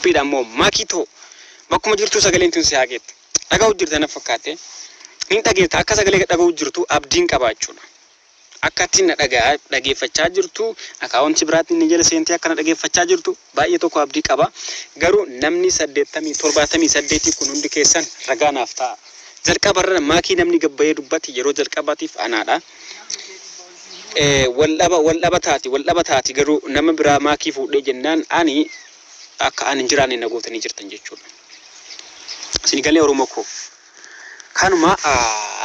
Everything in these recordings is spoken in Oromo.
Qophiidha ammoo Maakii too bakkuma jirtuu sagaleen tun si haa geettu. Dhaga'u jirta na fakkaate. Hin dhageetta akka sagalee dhaga'u jirtu abdiin qaba jechuudha. Akka ati na dhagaa dhageeffachaa jirtu akaawontii biraatiin na jala seentee akka na dhageeffachaa jirtu baay'ee tokko abdii qaba. Garuu namni saddeettamii torbaatamii saddeetii kun hundi keessan ragaa naaf ta'a. Jalqabarra maakii namni gabbayee dubbate yeroo jalqabaatiif anaadha. Wal dhaba wal dhaba taati wal dhaba taati garuu nama biraa maakii fuudhee jennaan ani akka ani hin jiraanne na gootanii jirtan jechuudha. Isin galee Oromoo koo. Kanuma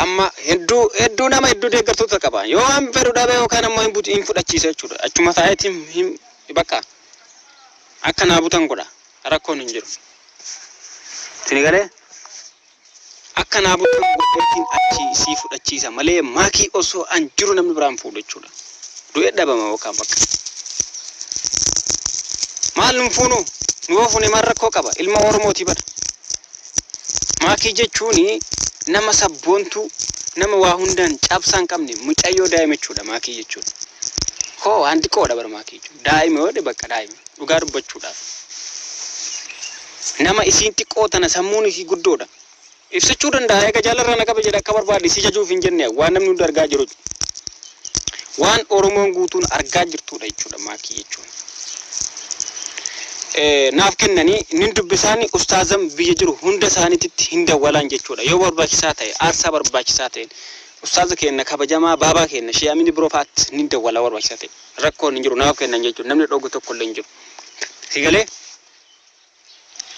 amma hedduu hedduu nama hedduu deeggartoota qaba. Yoo waan fedhu dhabe yookaan ammoo hin buti hin fudhachiisa jechuudha. Achuma taa'eetiin hin bakka akka naa butan godha. Rakkoon hin jiru. Isin galee akka naa butan godheetiin achi isii fudhachiisa malee maakii osoo an jiru namni biraan fuudhu jechuudha. Du'ee dhabama yookaan bakka. Maal nun fuunu? Nu yoo fuune maal rakkoo qaba? Ilma Oromootii bara. Maakii jechuun nama sabboontuu, nama waa hundaan cabsaa hin qabne, mucayyoo daa'ima jechuudha maakii jechuun. Koo waan xiqqoodha bara maakii jechuun. Daa'ima yoo jedhe bakka daa'ima. Dhugaa dubbachuudhaaf. Nama isiin xiqqoo tana sammuun isii guddoodha. Ibsachuu danda'a eega jaalarraa na qabe jedhe akka barbaade isii jajuuf hin jenne waan namni hundi argaa jiru. Waan Oromoon guutuun argaa jirtuudha jechuudha maakii jechuun. Naaf kennanii nin dubbisaani ustaazan biyya jiru hunda isaaniititti hin dawwalaan jechuudha. Yoo barbaachisaa ta'e aarsaa barbaachisaa ta'een ustaaza keenna kabajamaa baabaa keenna Shee Amiin Ibroo fa'aatti nin dawwalaa barbaachisaa ta'e. Rakkoon hin jiru naaf kennan jechuudha. Namni dhoogu tokko illee hin jiru. Si galee?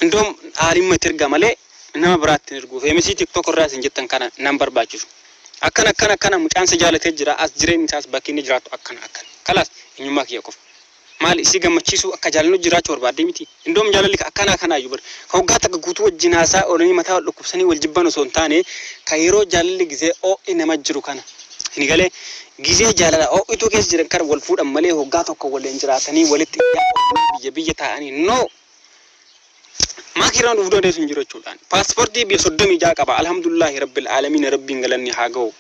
Indoom aalimma itti ergaa malee nama biraatti hin erguu. Feemisii tiktok irraa isin jettan kana nan barbaachisu. Akkana akkana akkana mucaan si jaalatee jira as jireenyi isaas bakki inni jiraatu akkana akkana. Kalaas eenyummaa kiyya qofa. Maali isii gammachiisuu akka jaalannu jiraachuu barbaaddee miti. Indoom jaalalli ka akkanaa kanaayyuu bar. Ka waggaa takka guutuu wajjin haasaa oolanii mataa wal dhukkubsanii wal jibban osoo hin taane ka yeroo jaalalli gizee oo'i nama jiru kana. Sini galee gizee jaalala oo'ituu keessa jiran kana wal fuudhan malee hoggaa tokko waliin jiraatanii walitti iyyaa oolanii biyya biyya taa'anii no. Maakii irraan dhufuu dandeessu hin jiru jechuudhaan. Paaspoortii biyya 36 qaba. Alhamdulillahi Rabbil Aalamiin Rabbiin galanni haa ga'u.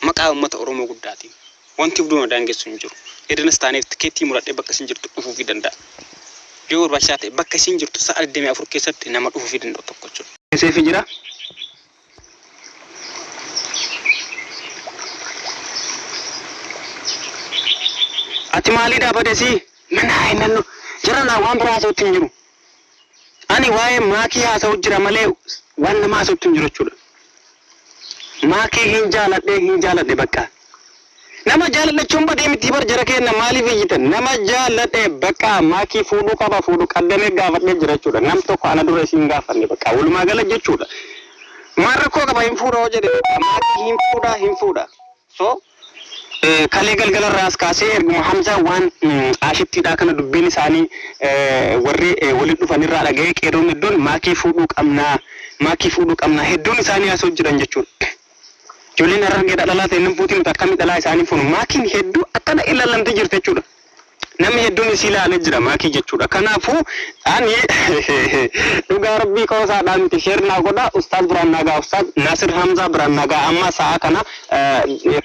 Maqaa uummata Oromoo guddaatiin. Wanti of duuna daangessu hin jiru. Edanas taaneef tikeettii muradhee bakka isin jirtu dhufuufii danda'a. Yoo barbaachisaa ta'e bakka isin jirtu sa'a 24 keessatti nama dhufuufii danda'u tokko jechuudha. Seefi jira. Ati maalidha badesii? Mana hainannu. Jara naa waan biraa haasa'utti hin jiru. Ani waa'ee maakii haasa'u jira malee waan nama haasa'utti hin jiru jechuudha. Maakii hin jaaladhe hin jaaladhe bakka. Nama jaaladhe jechuun badee miti bar jara keenna maaliif iyyitan? Nama jaaladhe bakka maakii fuudhuu qaba fuudhu qaddamee gaafadhee jira jechuudha. Nam tokko ana dura isiin gaafanne bakka walumaa gala jechuudha. Maal rakkoo qaba hin fuudha hoo jedhe bakka maakii hin fuudha hin fuudha. So kalee galgala irraa as kaasee erguma Hamzaa waan Aashittiidhaa kana dubbiin isaanii warri walitti dhufan irraa dhaga'ee qeerroon hedduun maakii fuudhuu qabnaa maakii fuudhuu qabnaa hedduun isaanii haasa'u jiran jechuudha. Ijoolleen Harargeedhaa dhalaa ta'e nan fuutii nuti akkamii dhalaa isaanii fuunu maakiin hedduu akkana ilaallamtee jirti jechuudha. Namni hedduun isii ilaalee jira maakii jechuudha. Kanaafuu ani dhugaa rabbii qoosaadhaa miti sheer naa godha ustaaz biraan naa ga'a ustaaz Naasir Hamzaa biraan naa ga'a amma sa'a kana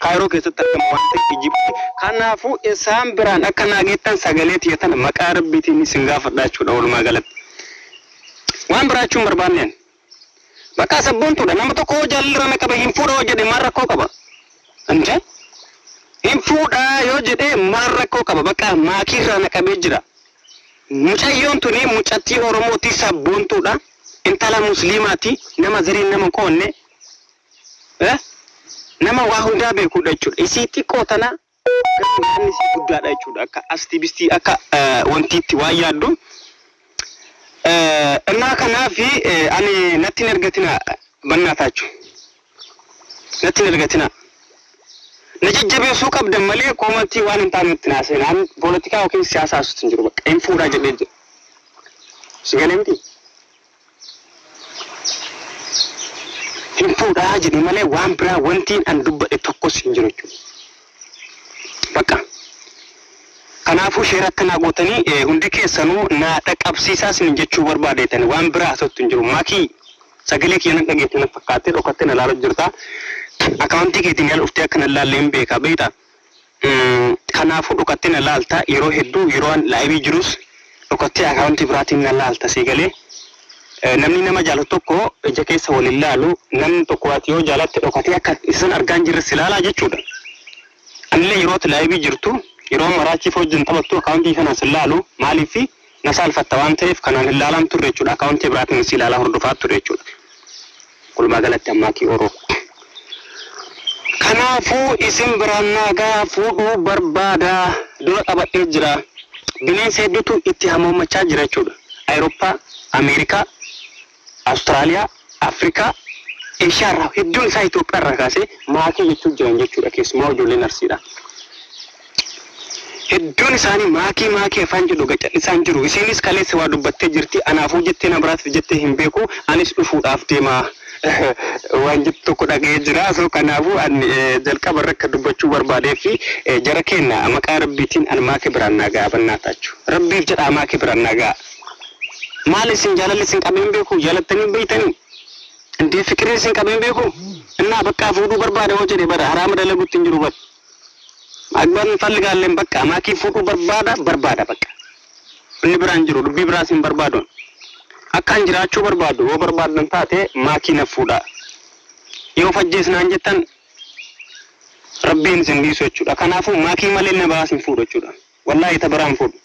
Kaayiroo keessatti argama waan ta'eef Ijipti. Kanaafuu isaan biraan akka naa geettan sagalee tiyya tana maqaa rabbiitiin isin gaafadha jechuudha walumaa galatti. Waan biraa jechuun barbaanne ani. Bakka sabboontuudha. Nama tokko hoo jaalalli irra na qabe hin fuudha hoo jedhe maal rakkoo qaba? Ante hin fuudha yoo jedhe maal rakkoo qaba? Bakka maakii irraa na qabee jira. Mucayyoon tuni mucattii Oromooti sabboontuudha. Intala musliimaati. Nama zariin nama hin qoonne. Eh? Nama waa hundaa beekuudha jechuudha. Isii xiqqoo tana garuu yaadni isii guddaadha jechuudha. Akka astiibistii akka wantiitti waan yaaddu. Innaa kanaaf ani natti hin ergatina bannaa taachu. Natti hin ergatina. Na jajjabeessuu qabdan malee koomantii waan hin taane natti naaseen. An poolitikaa yookiin siyaasa haasutti hin jiru bakka. Hin fuudhaa jedhee jira. Si galee miti? Hin fuudhaa jedhe malee waan biraa wantiin an dubbadhe tokkos hin jiru jechuudha. Bakka. Kanaafuu sheera akka naa gootanii hundi keessanuu naa dhaqabsiisaa isin jechuu barbaadeetani waan biraa haasa'utti hin jiru. Makii sagalee kiyya nan dhageette na fakkaattee dhokattee na laalu jirta. Akaawuntii keetiin yala dhuftee akka na laalle hin beeka beektaa. Kanaafuu dhokattee na laalta yeroo hedduu yeroo an laayivii jirus Dhokattee akaawuntii biraatiin na laalta sii galee. Namni nama jaalatu tokko ija keessa wal hin laalu. Namni tokko ati yoo jaalatte dhokatee akka isan argaa hin jirre si laalaa jechuudha. Anillee yeroo ati live jirtu, yeroo maraachiif wajjin taphattu akaawuntii kanaan sin laalu. Maaliif? Na saalfatta waan ta'eef kanaan hin laalaan turre jechuudha. Akaawuntii biraatiin si ilaalaa hordofaa ture jechuudha. Walumaa galatti ammaa kii Oro. Kanaafuu isin biraan naagaa fuudhuu barbaada dura qabadhee jira. Bineensa hedduutu itti hamoommachaa jira jechuudha. Ayirooppaa, Ameerikaa, Awustiraaliyaa, Afrikaa, Eeshiyaa irraa hedduun isaa Itoophiyaa irraa kaasee maakii jechuu jiran jechuudha, keessumaa ijoolleen Arsiidha. Hedduun isaanii maakii maakii afaan jedhu gad callisaan jiru. Isiinis kaleessa waa dubbattee jirti. Anaafuu jettee na biraatiif jettee hin beeku. Anis dhufuudhaaf deema waan jettu tokko dhaga'ee jira. So kanaafuu ani jalqaba irra akka dubbachuu barbaadee fi jara keenya, maqaa Rabbiitiin an maakii biraan naa ga'a bannaa taachuu. Rabbiif jedhaa maakii biraan naa ga'a. Maal isin jaalalli isin qabeen beeku? Jaalattanii beeytanii? Indee fiqiriin isin qabeen beeku? Innaa bakka fuudhuu barbaada hoo jedhe bara haraama dalaguutti hin jiru bara. Akbar እንፈልጋለን በቃ maakii fuudhuu barbaada barbaada bakka. Inni biraan jiru dubbii biraas hin barbaadu. Akkaan jiraachuu barbaadu yoo barbaadan taate maakii na fuudha. Yoo fajjeesnaan jettan Rabbiin isin dhiisu jechuudha. Kanaafuu maakii malee na biraas hin fuudhu jechuudha. Wallaahi ta biraan fuudhu.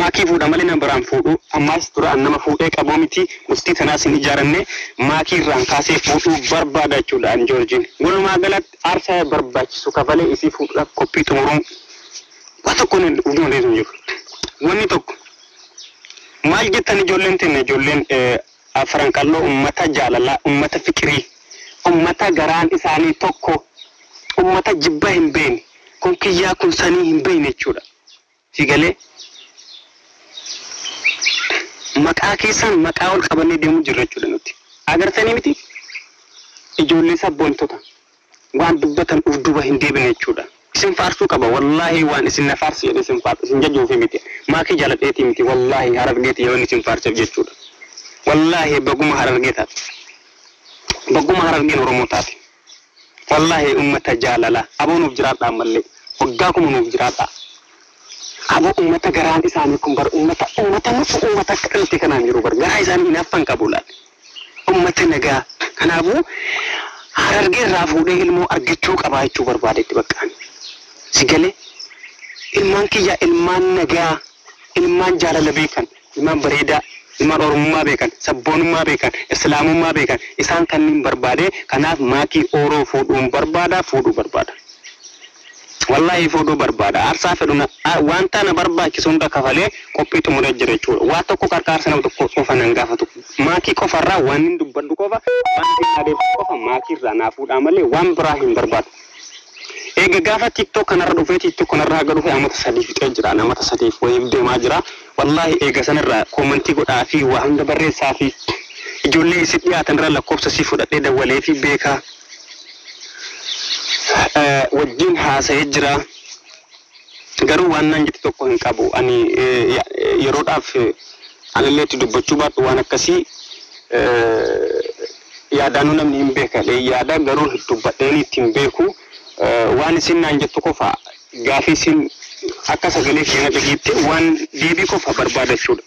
Maakii fuudha malee nama biraan fuudhu. Ammaas dura an nama fuudhee qabuu miti, bultii tanaas hin ijaaranne, maakii irraan kaasee fuudhuu barbaada jechuudha an Joorjiin. Walumaa galatti aarsaa barbaachisu kafalee isii fuudhuudhaaf qophii xumuruun waa tokko hin hin jiru. Wanni tokko maal jettan, ijoolleen teenya, ijoolleen Afran Qalloo, ummata jaalalaa, ummata fiqirii, ummata garaan isaanii tokko, ummata jibba hin beekne, kun kiyyaa kun sanii hin beekne jechuudha. Si galee, maqaa keessan maqaa ol qabannee deemuu jirra jechuudha nuti. Agartanii miti, ijoollee sabboontota waan dubbatan uf duuba hin deebine jechuudha. Isin faarsuu qaba wallaahi, waan isin na faarsi jedhe isin faarsu isin jajuufi miti. Maakii jaaladheetii miti, wallaahi Harargeeti yoo inni isin faarseef jechuudha. Wallaahi baguma Harargee taate. Baguma Harargeen Oromoo taate. Wallaahi ummata jaalala aboo nuuf jiraadhaa, ammallee waggaa 1000 nuuf jiraadhaa. Aboo ummata garaan isaanii kun bar ummata nufu ummata akka dhalate kanaan jiru bar garaa isaanii hinaaffan qabu laal. Ummata nagaa, kanaafuu Harargee irraa fuudhee ilmoo argachuu qabaa jechuu barbaadetti baqqaan. Si galee, ilmaan kiyyaa ilmaan nagaa, ilmaan jaalala beekan, ilmaan bareedaa, ilmaan Oromummaa beekan, sabboonummaa beekan, Islaamummaa beekan, isaan kanneen barbaade. Kanaaf maakii Ooroo fuudhuun barbaada, fuudhuu barbaada. Wallaahi fuudhuu barbaada. Aarsaa fedhu wanta na barbaachisu hunda kafalee qophii xumuree jira jechuudha. Waa tokko qarqaarsa nama tokko qofa nan gaafatu. Maakii qofarraa waan hin dubbadhu qofa, waan isin adeemsu qofa, maakii irraa naa fuudhaa malee waan biraa hin barbaadu. Eega gaafa TikTok kanarra dhufee, TikTok kanarra haga dhufe amata 3 fixee jira. Amata sadiif wayiif deemaa jira. Wallaahi eega sanarraa comment godhaa fi waa hunda barreessaa fi ijoollee isin dhiyaatan irra lakkoofsa si fudhadhee dawwalee fi beekaa. Wajjin haasa'ee jira. Garuu waan naan jette tokko hin qabu. Ani yeroodhaaf anillee itti dubbachuu baadhu, waan akkasii yaadaanuu namni hin beeka yaada, garuu dubbadheen itti hin beeku. Waan isin naan jettu qofa, gaafii isin akka sagalee keenya dhageette waan deebii qofa barbaada jechuudha.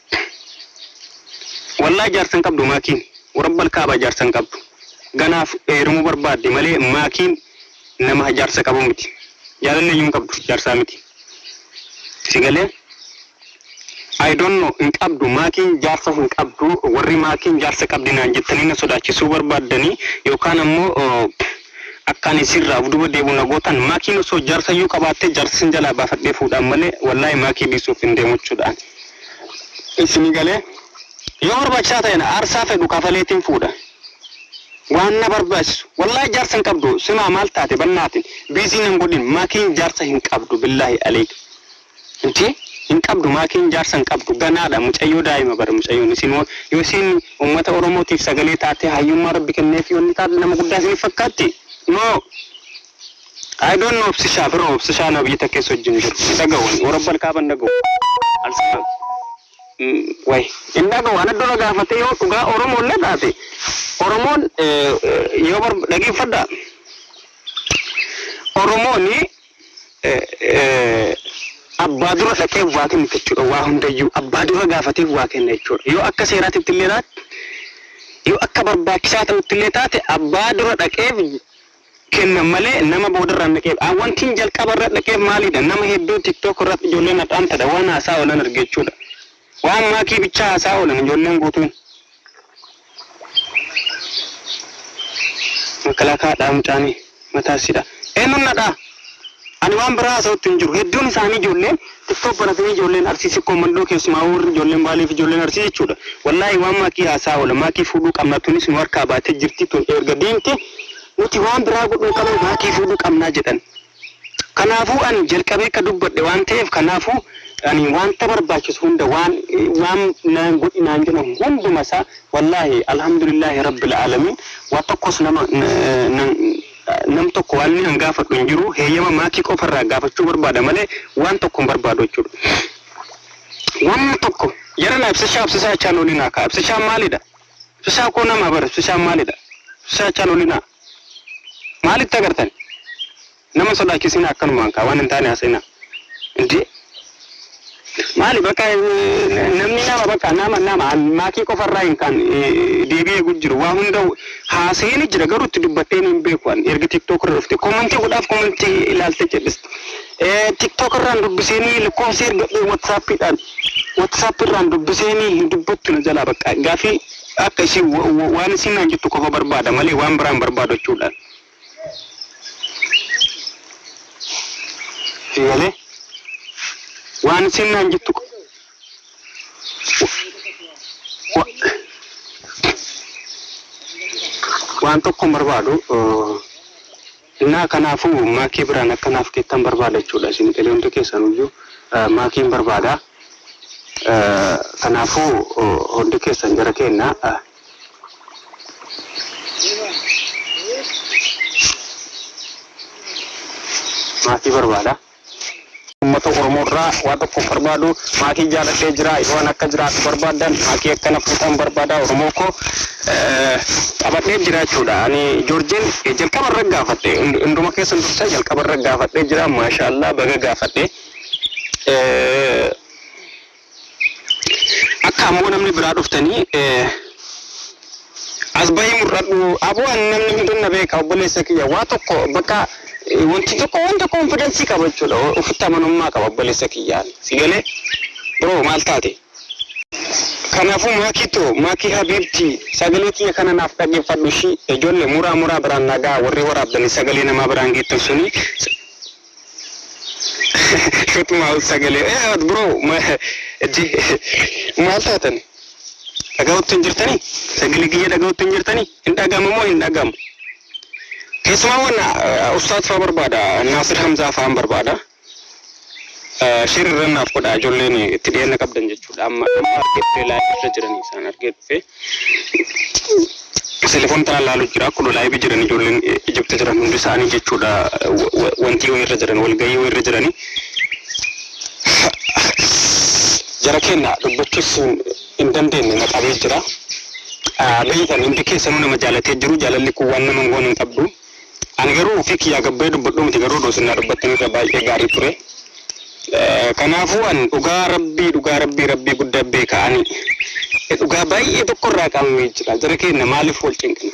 Wallaahi jaarsa hin qabdu maakiin. Warabbal kaabaa jaarsa hin qabdu. Ganaaf heerumuu barbaadde malee maakiin nama jaarsa qabu miti. Jaalallee iyyuu hin qabdu, jaarsaa miti. Si galee? I don't know, hin qabdu, maakiin jaarsa hin qabdu. Warri maakiin jaarsa qabdi naan jettanii na sodaachisuu barbaaddanii yookaan ammoo akkaan isirraa of duuba deebi'u na gootan, maakiin osoo jaarsa iyyuu qabaattee jaarsa sin jalaa baafadhee fuudhaan malee wallaahi maakii dhiisuuf hin deemu jechuudhaan. Isinii galee, yoo barbaachisaa ta'e aarsaa fedhu kafaleetiin fuudha. Waan na barbaachisu wallaahi jaarsa hin qabdu. Simaa maal taate bannaatiin busy nan godhin, maakiin jaarsa hin qabdu, billaahi aleek. Inti hin qabdu, maakiin jaarsa hin qabdu, ganaadha, mucayyoo daa'ima bara mucayyoon. Isin yoo isin uummata Oromootiif sagalee taatee hayyummaa Rabbi kenneef yoo inni taate nama guddaa isinif fakkaatti? No. I don't know, obsishaa bro, obsishaa na biyya keessa wajjin jiru. Hin dhaga'u, warabbal kaaban dhaga'u. Alsaan. Way hin dhaga'u, ana dura gaafatee yoo dhugaa Oromoon illee taate Oromoon yoo bar dhageeffadha. Oromooni Abbaa dura dhaqee waa kennite jechuudha. Waa hundayyuu abbaa dura gaafateef waa kenna jechuudha. Yoo akka seeraatitti illee taate, yoo akka barbaachisaa ta'utti illee taate, abbaa dura dhaqeef kennan malee nama boodarraan dhaqeef. Wantiin jalqaba irra dhaqeef maalidha? Nama hedduu TikTok irratti ijoolleen hadhaantadha waan haasaa oolan arge jechuudha. Waan maakii bichaa haasaa oolan ijoolleen guutuun. Makalaakaa mucaani mataa sidha. Eenyuun nadhaa? Ani waan biraa haasa'utti hin jiru. Hedduun isaanii ijoolleen TikTok baratanii, ijoolleen Arsii Sikkoo Mandoo, keessumaa warri ijoolleen Baaleef ijoolleen Arsii jechuudha. Wallaahi waan maakii haasaa oola. Maakii fuudhuu qabna, tunis nu harkaa baatee jirti, tun erga deemte nuti waan biraa godhuu qabnu, maakii fuudhuu qabnaa jedhan. Kanaafuu ani jalqabee akka dubbadhe waan ta'eef, kanaafuu ani wanta barbaachisu hunda, waan naan godhi naan jedhan hunduma isaa, wallaahi alhamdulillaahi rabbil aalamiin, waa tokkos nama nam tokko waan inni an gaafadhu hin jiru. Heeyyama maakii qofa irraa gaafachuu barbaada malee waan tokko hin barbaadu jechuudha. Waan tokko jara na ibsishaa ibsishaa jechaan oolinaa kaa. Ibsishaan maalidha? Ibsishaa koo nama bara, ibsishaan maalidha? Ibsishaa jechaan oolinaa. Maalitti agartan? Nama sodaachisinaa akkanumaan kaa, waan hin taane haasa'inaa. Indee maali, bakka namni nama, bakka nama maakii qofarraa hin kaan deebii eegu jiru. Waa hunda haasa'ee jira, garuu itti dubbadheen hin beeku. Ani erga TikTok irra dhufte comment godhaaf, comment ilaaltee jedhiste. TikTok irraan dubbiseenii lakkoofsa ergadhee, WhatsAppiidhaan, WhatsApp irraan dubbiseenii hin dubbattu na jalaa. Bakka gaafii akka isin waan isin naan jettu qofa barbaada malee waan biraan barbaadu jechuudha. Galee waan isin naan jettu waan tokko hin barbaadu. Innaa kanaafuu maakii biraan akkanaaf kettan barbaada jechuudha. Isin galee hundi keessan iyyuu maakiin barbaada. Kanaafuu hundi keessan jara keenya maakii barbaada. Uummata Oromoo irraa waa tokko hin barbaadu. Maakii jaaladhee jira. Yoo an akka jiraatu barbaadan, maakii akkana fuudhan barbaada. Oromoo koo qabadhee jira jechuudha. Ani Joorjiin jalqaba irra gaafadhe. Hunduma keessan dursa jalqaba irra gaafadhee jira. Maashaallah, baga gaafadhe. Akka ammoo namni biraa dhuftanii as bahii mul'adhu. Aboo, ani namni hundi na beeka, obboleessa kiyya. Waa tokko bakka wanti tokko wanta confidence qaba jechuudha. Ofitti amanummaa qaba, obboleessa kiyya. Si galee, bro, maal taate? Kanaafuu maakiito, maakii habiibti, sagalee kiyya kana naaf dhaggeeffadhu ishii. Ijoollee muraa muraa biraan nagaa, warri waraabdanii sagalee namaa biraan geettan suni shotuma sagalee bro maal taatan? Dhaga'utti hin jirtanii? Sagalee kiyya dhaga'utti hin jirtanii? Hin dhaga'amu moo hin dhaga'amu? Keessumaa wanna ustaaz fa'aa barbaada, Naasir Hamzaa fa'aan barbaada. Share irra naaf godha, ijoolleen itti dhiyeenya qabdan jechuudha. Amma amma argee dhufee, live irra jiranii isaan argee dhufee. Telefoon tana laalu jira, akkuma live jiran ijoolleen Ijipti jiran hundi isaanii jechuudha. Wanti yoo irra jiran, walgahii yoo irra jiranii. Jara keenya dubbachuus hin dandeenye, na qabee jira. Beeytan, hundi keessanuu nama jaalatee jiru, jaalalli kun waan nama hin goone hin qabdu. Ani garuu ofii kiyyaa gabbee dubbadhu miti, garuu doosinaa dubbattan irra baay'ee gaarii ture. Kanaafuu ani dhugaa rabbii, dhugaa rabbii, rabbii guddaa beeka, ani dhugaa baay'ee tokko irraa qabamee jira. Jara keenya, maaliif wal cinqina?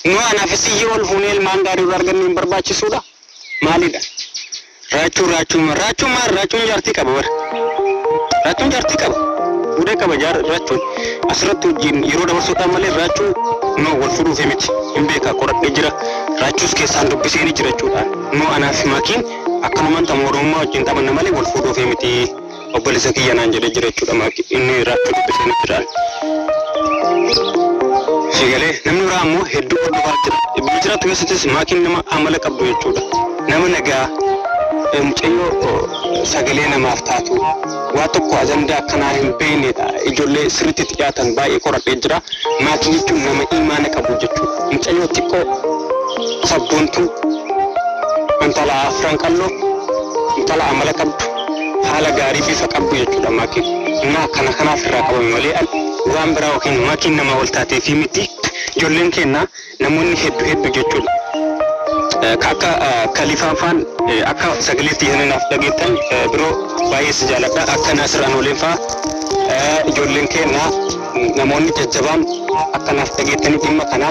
Nu anaafis iyyuu ol fuunee ilmaan gaarii irraa arganne hin barbaachisuudha? Maalidha? Raachuu, raachuu, raachuun maal? Raachuun jaartii qaba bara. Raachuun jaartii qaba. Fuudhee qaba jaar raachuun. Asirratti wajjin yeroo dabarsuudhaan malee raachuun no wal fuudhuufi miti. Hin beeka, qoradhee jira. Raachuus keessaan dubbisee ni jira jechuudha. No, anaaf maakiin akkanumaan tama Oromummaa wajjin taphanna malee wal fuudhuufi miti. Obboleessa kiyya naan jedhee jira jechuudha maakii inni raachuu dubbisee ni jira. Sigalee namni biraa ammoo hedduu hordofaa jira. Biyya jiraattu keessattis maakiin nama amala qabdu jechuudha. Nama nagaa, mucayyoo sagalee namaaf taatu, waa tokko ajandaa akkanaa hin beeknedha. Ijoollee sirriitti itti dhiyaatan baay'ee qoradhee jira. Maakii jechuun nama imaana qabu jechuudha. Mucayyoo xiqqoo sabboontuu, intala afran qalloo, intala amala qabdu, haala gaarii bifa qabdu jechuudha maakiin. Innaa kana kanaaf irraa qabame malee waan biraa yookiin maakiin nama ol taatee fi miti. Ijoolleen keenya namoonni hedduu hedduu jechuudha. Ka akka Kaliifaan faan akka sagaleetti isin naaf dhageettan biroo baay'ee si jaaladha. Akka Naasir Anooleen faa ijoolleen keenya namoonni jajjabaan akka naaf dhageettanii dhimma kana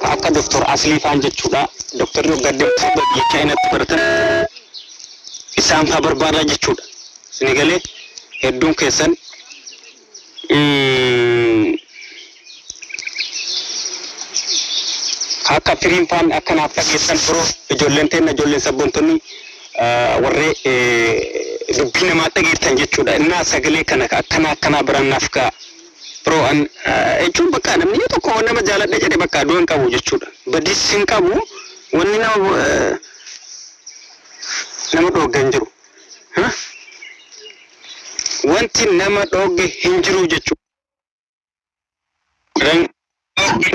ka akka Doktor Aslii faan jechuudha. Doktorri waggaa 27 biyya Chaayinaatti baratan isaan faa barbaadaa jechuudha. Isin galee hedduun keessan Akka firiin faan akka naaf dhageessan bro ijoolleen teenna ijoolleen sabboontonni warree dubbii namaa dhageettan jechuudha. Innaa sagalee kana akkana akkanaa biraan naaf ga'a. Bro an jechuun bakka namni yoo tokko nama jaaladha jedhe bakka du'a hin qabu jechuudha. Badis hin qabu wanni nama nama dhoogga hin jiru. Wanti nama dhoogge hin jiru jechuudha.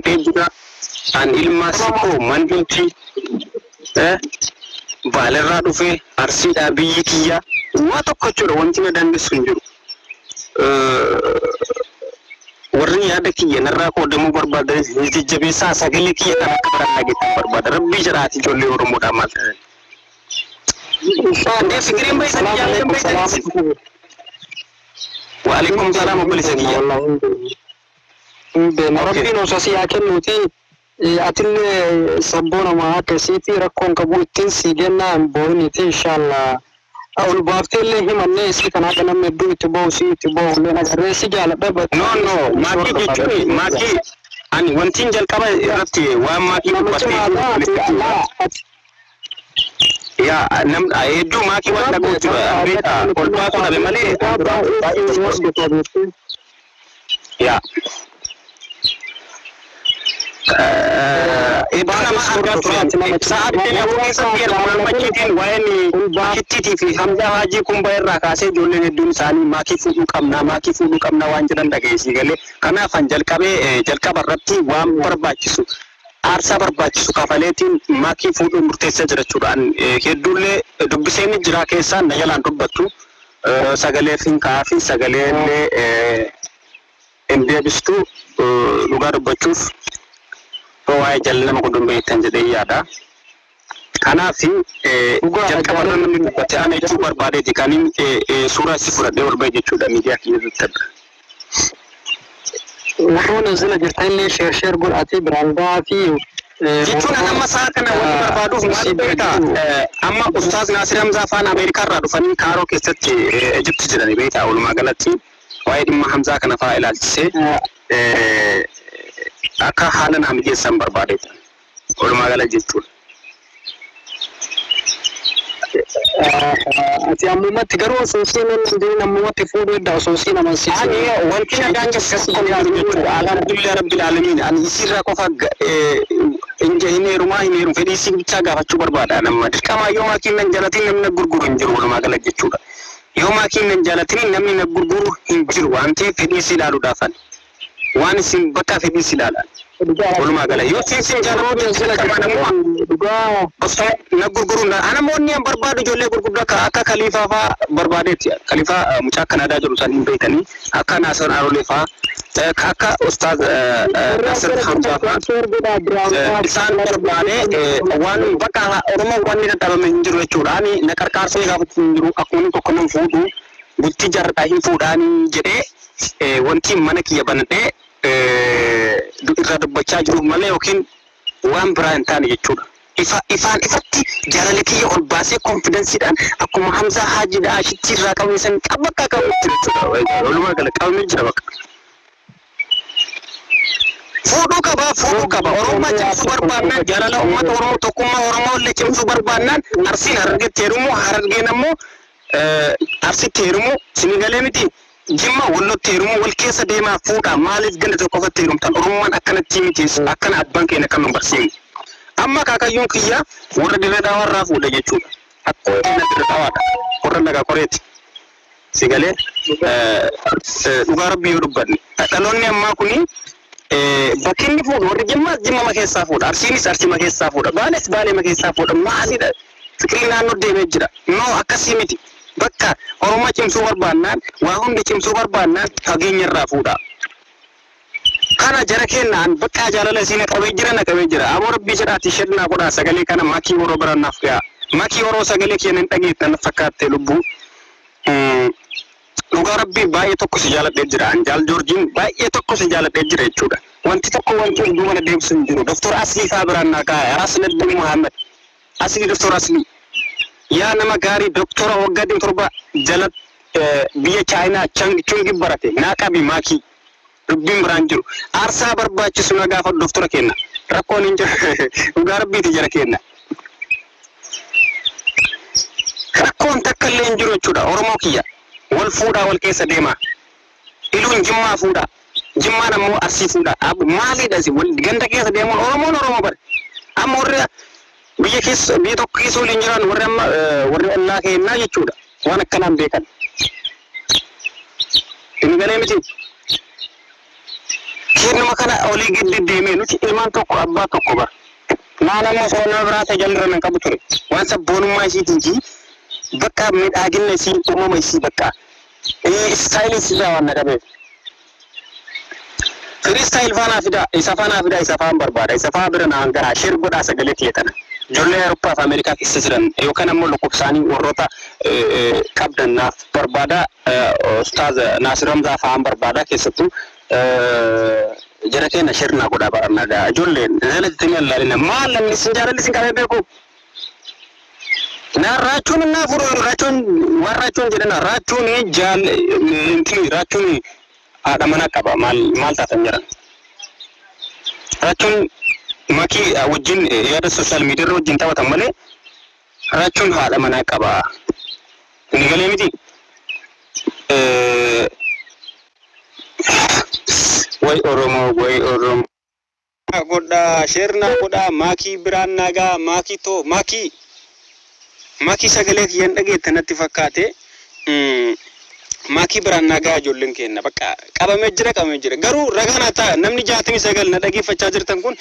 Jira. An ilma Sikkoo Mandhuuti. Baalerraa dhufee Arsiidhaa biyyi kiyya. Waa tokko jechuudha wanti na daangessu hin jiru. Warri yaada kiyya narraa qoodamuu barbaadanis ni jajjabeessaa sagalee kiyya kan akka biraan dhageettan barbaada. Rabbii jedhaati ijoollee Oromoodhaa maal ta'an. Indee fikiriin beektanii jaalalleen beektanii. Waalaikum salaam obboleessa kiyya. Hin beekna. Rabbiin osoo si haa kennuuti atillee sabboonama akka isiiti rakkoon qabu ittiin sii gennaa hin boo'iniiti inshallah. Ol baaftee illee himannee isii kana akka namni hedduu itti boo'u sii itti boo'u illee agarree si jaaladha. No no maakii jechuun maakii ani wantiin jalqaba irratti waan maakii Nama dubbattee cimaadha ati ati Yaa nam hedduu maakii waan dhaga'u jira beektaa ol baasuu dhabe malee baay'ee yaa hedduu nama argaa ture. Sa'a 24 keessatti erguma machiitiin waa'een Ashittiitii fi Hamzaa Haajii Kumbaa irraa kaasee ijoolleen hedduun isaanii maakii fuudhuu qabna maakii fuudhuu qabna waan jedhan dhageessii galee. Kanaaf an jalqabee jalqaba irratti waan barbaachisu aarsaa barbaachisu kafaleetiin maakii fuudhuu murteessee jira jechuudha. An hedduullee dubbiseen jira keessaan na jalaan dubbattu sagaleef hin ka'aafi sagaleellee hin deebistu dhugaa dubbachuuf waa'ee jaalala nama godhuun beektan jedhee yaada. Kanaaf jalqaba irra namni dubbate ana jechuu barbaadeeti kan suuraa isii fudhadhee ol ba'e jechuudha miidiyaa kiyya irratti. Warroon as jala jirtan illee share share godhaatii biraan ga'aa fi Jechuun an amma sa'a kana wanni barbaaduuf maal beektaa amma Ustaaz Naasir Hamzaa faan Ameerikaa irraa dhufanii Kaaroo keessatti Ejipti jedhani beektaa walumaa galatti waa'ee dhimma Hamzaa kana fa'aa ilaalchisee akka haala naa mijeessan barbaadeeta walumaa gala jechuudha. Ati ammumatti garuu osoo isiin hin deemin ammumatti fuudhuu edda osoo isiin amansiisin. Ani wanti na daangessu tokko hin jiru jechuudha. Alhamdulillah rabbil aalamiin. Ani isiirraa qofa hin heerumaa hin heerumu fedhii isii bichaa gaafachuu barbaada. Nama dirqamaa yoo maakiin nan jaalatin namni na gurguru hin jiru walumaa gala jechuudha. Yoo maakiin nan jaalatin namni na gurguru hin jiru waan ta'eef fedhii isii ilaaluudhaaf ani. Waan isin bakka fedhii si ilaala. Walumaa gala yoo isin sin jaalatu dirqama namummaa Dhugaa. osoo na gurguruun ana namoonni an barbaadu ijoollee gurguddaa akka akka Kaliifaa faa barbaadeetti. Kaliifaa mucaa Kanaadaa jiru isaan hin beekanii akka Naasir Arolee faa akka Ustaaz Naasir Hamzaa faa isaan barbaade waan bakka Oromoo wanni dadhabame hin jiru jechuudha. Ani na qarqaarsee gaafachuu hin jiru akkuma inni tokko nan fuudhu bultii jaarraa hin fuudhaanii jedhee wanti mana kiyya banadhee irraa dubbachaa jiruuf malee yookiin waan biraa hin taane jechuudha. Ifa ifaan ifatti jaalala kiyya ol baasee konfidensiidhaan akkuma Hamzaa Haajiidha Ashitti irraa qabame san bakka qabamutti jechuudha. Walumaa gala qabamee jira bakka. Fuudhuu qaba, fuudhuu qaba. Oromummaa cimsuu barbaannaan jaalala uummata Oromoo tokkummaa Oromoo illee cimsuu barbaannaan Arsiin Harargeetti heerumuu Harargeen ammoo Arsitti heerumuu sinii galee miti Jimma Wallotti heerumuu wal keessa deemaa fuudhaa maaliif ganda tokko qofatti heerumtan Oromummaan akkanatti miti akkana abbaan keenya kan nu barsiifne. Amma akaakayyuun kiyya warra Dirree Dhawaa irraa fuudhe jechuudha. Akkoo keenya Dirree Dhawaadha. Warra Laga Qoreeti. Si galee dhugaa rabbii yoo dubbanne dhaloonni ammaa kuni bakki inni fuudhu warri Jimmaas Jimmama keessaa fuudha Arsiinis Arsiima keessaa fuudha Baales Baaleema keessaa fuudha maalidha fiqiriin naannoo deemee jira no akkasii miti bakka Oromoo cimsuu barbaannaan waa hundi cimsuu barbaannaan fageenya irraa fuudha. Kana jara keenna an baqqaa jaalala isii na qabee jira na qabee jira. Aboo rabbii jedhaatii share naa godhaa sagalee kana makii oroo biraan naaf gayaa. Makii oroo sagalee kiyya nan dhageetta naf fakkaatte lubbuu. Dhugaa rabbii baay'ee tokko si jaaladhee jira an jaal joorjiin baay'ee tokko si jaaladhee jira jechuudha. Wanti tokko wanti of duuba na deebisu hin jiru. Doktor Aslii faa biraan naa kaaya. Asladdiin Muhammad. Aslii Doktor Aslii. Yaa nama gaarii doktora waggaa 27 jala biyya Chaayinaa Chang Chungi barate naa qabi maakii. Dubbiin biraan jiru. Aarsaa barbaachisu na gaafadhu doktora keenna. Rakkoon hin jiru. Dhugaa rabbiiti jara keenna. Rakkoon takka illee hin jiru jechuudha. Oromoo kiyya. Wal fuudhaa wal keessa deemaa. Iluun Jimmaa fuudhaa. Jimmaan ammoo Arsii fuudhaa. Ab maaliidha isin wal ganda keessa deemuun Oromoon Oromoo bare. Amma warri biyya keessa biyya tokko keessa waliin jiran warri amma warri ollaa keennaa jechuudha. Waan akkanaan beekan. Inni galee miti. Keennuma kana olii giddi deemee nuti ilmaan tokko abbaa tokko bara. Naan ammoo osoo nama biraa ta'e jalirra nan qabu ture. Waan sabboonummaa isiitii fi bakka midhaagina isii uumama isii bakka istaayilii isiirraa waan na qabeef. Freestyle faa naa fidaa isa faa naa fidaa isa faan barbaada isa faa bira naan gahaa share godhaa sagalee tiyya tana ijoollee Awurooppaa fi Ameerikaa keessa jiran yookaan ammoo lakkoofsaanii warroota qabdan naaf barbaada Ustaaz Naasir Hamzaa fa'aan barbaada keessattuu jara keenya share naa godhaa barannaa gaa ijoolleen jala jettanii allaalina maal namni isin jaalalli isin qabee beeku Na raachuun innaa furu raachuun waan raachuun jedhana raachuun jaal intini raachuun haadha mana qaba maal maal taatan jedhan raachuun makii wajjin yaada social media irra wajjin taphatan malee raachuun haadha manaa qaba inni galee miti way oromoo way oromoo Godhaa share naa godhaa maakii biraan naa gahaa maakii too maakii maakii sagalee kiyya hin dhageette natti fakkaate maakii biraan naa gahaa ijoolleen keenna bakka qabamee jira qabamee jira garuu ragaa naa ta'a namni 69 na dhageeffachaa jirtan kun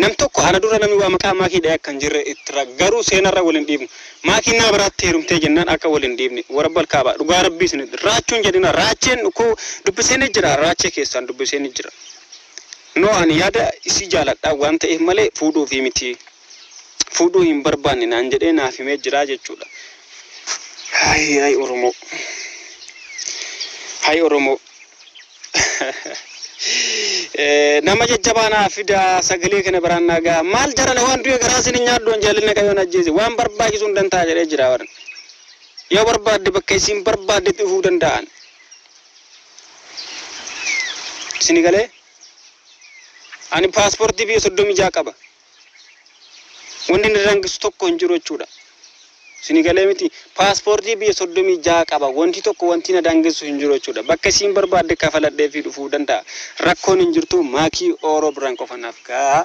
nam tokko ana dura namni waa maqaa maakii dha'e akka hin jirre itti garuu seenarra wal hin dhiibnu maakiin nama biraatti heerumtee jennaan akka wal hin dhiibne warabbal kaaba dhugaa rabbii isin raachuun jedhina raacheen koo dubbisee ni jira raachee keessaan dubbisee ni jira. No ani yaada isii jaaladha waan ta'eef malee fuudhuufii miti. Fuudhuu hin barbaanne naan jedhee naaf himee jira jechuudha. Hay hay Oromoo. Hay Oromoo. Nama jajjabaa naa fida sagalee kana biraan naa gaha. Maal jarana waan du'e garaa isin hin nyaadhu jaallinna qayoon ajjeese waan barbaachisu hundan ta'a jedhee jira warri. Yoo barbaadde bakka isiin barbaaddetti dhufuu danda'an. Isini galee? Ani paaspoortii biyya 36 qaba. Wanni na dangisu tokko hin jiru jechuudha. Isini galee miti? Paaspoortii biyya 36 qaba. Wanti tokko wanti na dangisu hin jiru jechuudha. Bakka isiin barbaadde kafaladhee fi dhufuu danda'a. Rakkoon hin jirtu maakii ooroo biraan qofa naaf ga'a.